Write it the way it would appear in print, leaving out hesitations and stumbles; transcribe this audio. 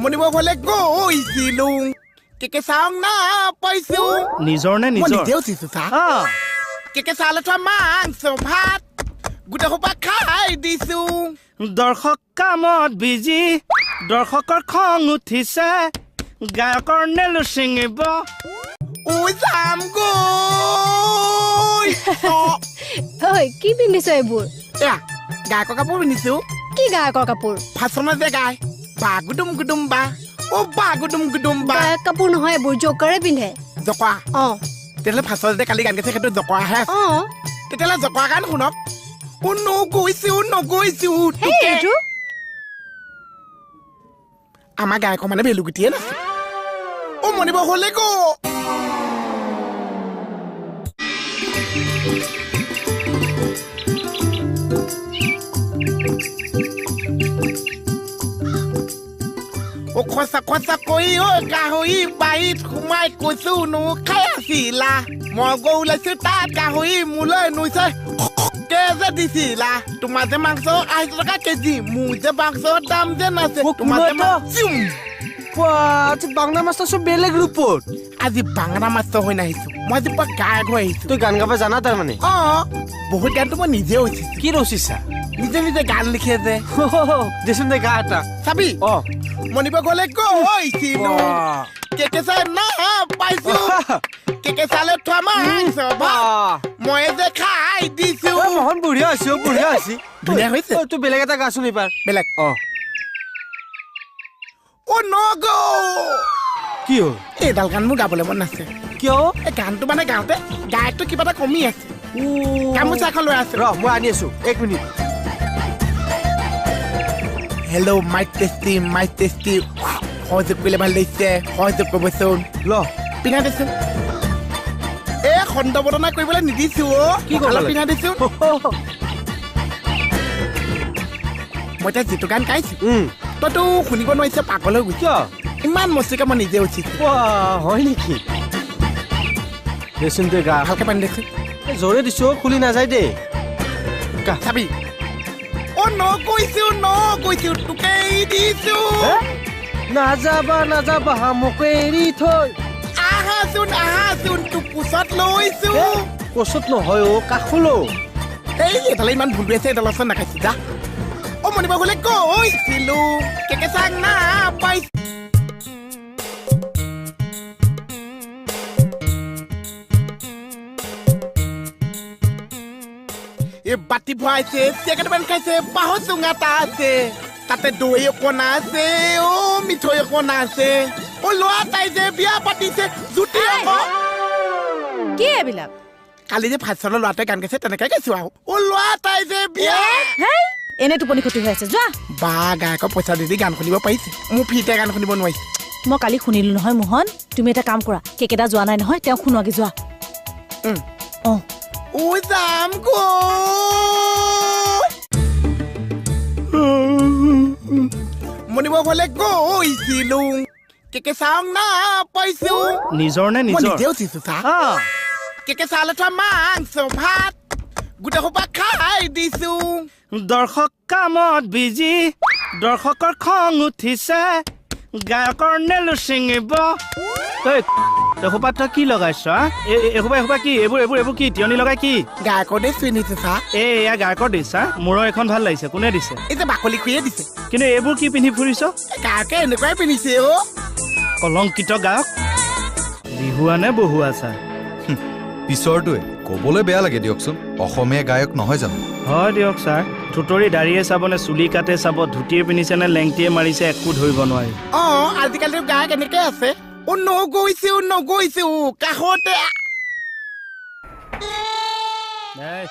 মনিব ঘৰলে গৈছিলো, কেকে চাং না পাইছো। নিজৰ নে? মই নিজৰ নিজেও চিছো চা। কেকে চালে থোৱা মাংস ভাত গোটেই সোপা খাই দিছো। দৰ্শক কামত বিজি, দৰ্শকৰ খং উঠিছে, গায়কৰ নেলু ছিঙিব। ঐ যাম গৈ। ঐ, কি পিন্ধিছ এইবোৰ? এয়া গায়কৰ কাপোৰ পিন্ধিছো। কি গায়কৰ কাপোৰ? ফাচনত যে গায়, বা গুডুম গুডুম বা, অ বা গুডুম গুডুম বা। গায়ক কাপোৰ নহয় এইবোৰ, জোকাৰে পিন্ধে। জকৰা? অ। তেতিয়াহ'লে ফাচত যে কালি গান গাইছে সেইটো জকৰাহে আছে। অ। তেতিয়াহ'লে জকৰা গান শুনক। অ নগৈছো নগৈছো। সেই এইটো আমাৰ গায়কৰ মানে ভেলুগুটিয়ে নাছে। অ মনিব হ'লে গ। অ খচা খচা কৰি ঐ গাহৰি বাৰীত সোমাই কৈছো নো খাই আছিলা, মই গৈ ওলাইছো তাত গাহৰি মোলৈ নুচৈ কে যে দিছিলা। তোমাৰ যে মাংস 250 টকা কেজি, মোৰ যে মাংসৰ দাম যে নাছে। অ, তোমাৰ যে কোনে তো? মাংস বাংলা মাছটা চব বেলেগ ৰূপত। আজি বাংলা মাছ হৈ নাহিছো মই, আজি পুৰা গায়ক হৈ আহিছো। তই গান গাব জানা তাৰমানে? অ, বহুত গানটো মই নিজে ৰচিছো। কি ৰচিছা? নিজে নিজে গান লিখে যে। দেচোন দে গা এটা। চাবি। অ। মনিব গলে গৈছিলো, কেকে চাই না পাইছো, কেকে চালে থোৱা মাংস ভাত মই যে খাই দিছো। মোহন বঢ়িয়া হৈছে, অ, বঢ়িয়া হৈছে। ধুনীয়া হৈছে। অ, তোৰ বেলেগ এটা গাচোন এইবাৰ। বেলেগ? অ। অ নগো। কি হ'ল? এইডাল গান মোৰ গাবলৈ মন নাছে। কিয়? এই গানটো মানে গাওঁতে গায়কটো কিবা এটা কমি আছে। গামোচা এখন লৈ আছো। ৰ, মই আনি আছো, এক minute. Hello, mic testing, mic testing. সহযোগ কৰিলে ভাল লাগিছে, সহযোগ কৰিবচোন। ল। পিন্ধাই দেচোন। এই খণ্ডবদনা কৰিবলৈ নিদিছো অ। কি কৰিব কঁকালত লাগে? পিন্ধাই দিছো। মই এতিয়া যিটো গান গাইছো, তইতো শুনিব নোৱাৰিছ, পাগল হৈ গৈছ। কিয়? ইমান মস্তিকা মই নিজে উঠিছো। বাহ, হয় নেকি? দেচোন তই গা। ভালকে পানী দেচোন। এই জোৰে দিছো, খুলি নাযায় দেই। গা। চাবি। অ নকৈছো নকৈছো তোকেই দিছো। হে? নাযাবা নাযাবা মোক এৰি থৈ। আহাচোন আহাচোন তোক কোচত লৈছো। হে? কোচত নহয় অ, কাষলৈ। এই এইডালে ইমান ভুল আছে, এইডালৰ ওচৰত নাখাইছো যা। অ মনিব গলে গৈছিলো, কেকে চাং না পাইছো। এই বাতি ভৰাইছে, চিয়াকেইটামান খাইছে, বাঁহৰ চুঙা এটা আছে, তাতে দৈ অকণ আছে, অ মিঠৈ অকণ আছে। অ ল'ৰা তাই যে বিয়া পাতিছে, জুতি আকৌ। কি এইবিলাক? কালি যে ফাঁচনৰ ল'ৰাটোৱে গান গাইছে তেনেকে গাইছো আৰু। অ ল'ৰা তাই যে বিয়া। হেই, এনে টোপনি ক্ষতি হৈ আছে, যোৱা। বা গায়কৰ পইচা দি দি গান শুনিব পাৰিছে, মোৰ ফ্ৰীতে গান শুনিব নোৱাৰিছে। মই কালি শুনিলো নহয় মোহন, তুমি এটা কাম কৰা, কেকেদা যোৱা নাই নহয়, তেওঁক শুনোৱাগে যোৱা। অ। ঐ যাম গৈ। মনিব ঘৰলে গৈছিলো, কেকে চাং না পাইছো। নিজৰ নে? মই নিজৰ? নিজেও চিছো চা। কেকে চালে থোৱা মাংস ভাত গোটেই সোপা খাই দিছো। দৰ্শক কামত বিজি, দৰ্শকৰ খং উঠিছে, গায়কৰ নেলু ছিঙিব। ঐ, এসোপা তই কি লগাইছ? হা? এসোপা এসোপা কি এইবোৰ? এইবোৰ এইবোৰ কি তিয়নি লগাই কি? গায়কৰ ড্ৰেছ পিন্ধিছে চা। এই এয়া গায়কৰ ড্ৰেছ? হা, মোৰৰ এখন ভাল লাগিছে, কোনে দিছে? এই যে বাকলি খুৰীয়ে দিছে। কিন্তু এইবোৰ কি পিন্ধি ফুৰিছ? এই গায়কে এনেকুৱাই পিন্ধিছে অ। কলংকিত গায়ক। বিহুৱা নে বহুৱা ছাৰ? পিছৰটোৱে ক'বলৈ বেয়া লাগে দিয়কচোন, অসমীয়া গায়ক নহয় জানো? হয় দিয়ক ছাৰ। থুতৰি দাড়িয়ে চাব নে চুলি কাটে চাব, ধুতিয়ে পিন্ধিছে নে লেংটিয়ে মাৰিছে, একো ধৰিব নোৱাৰি। অ আজিকালি গায়ক এনেকে আছে। অ নগৈছো নগৈছো কাষতে। এই।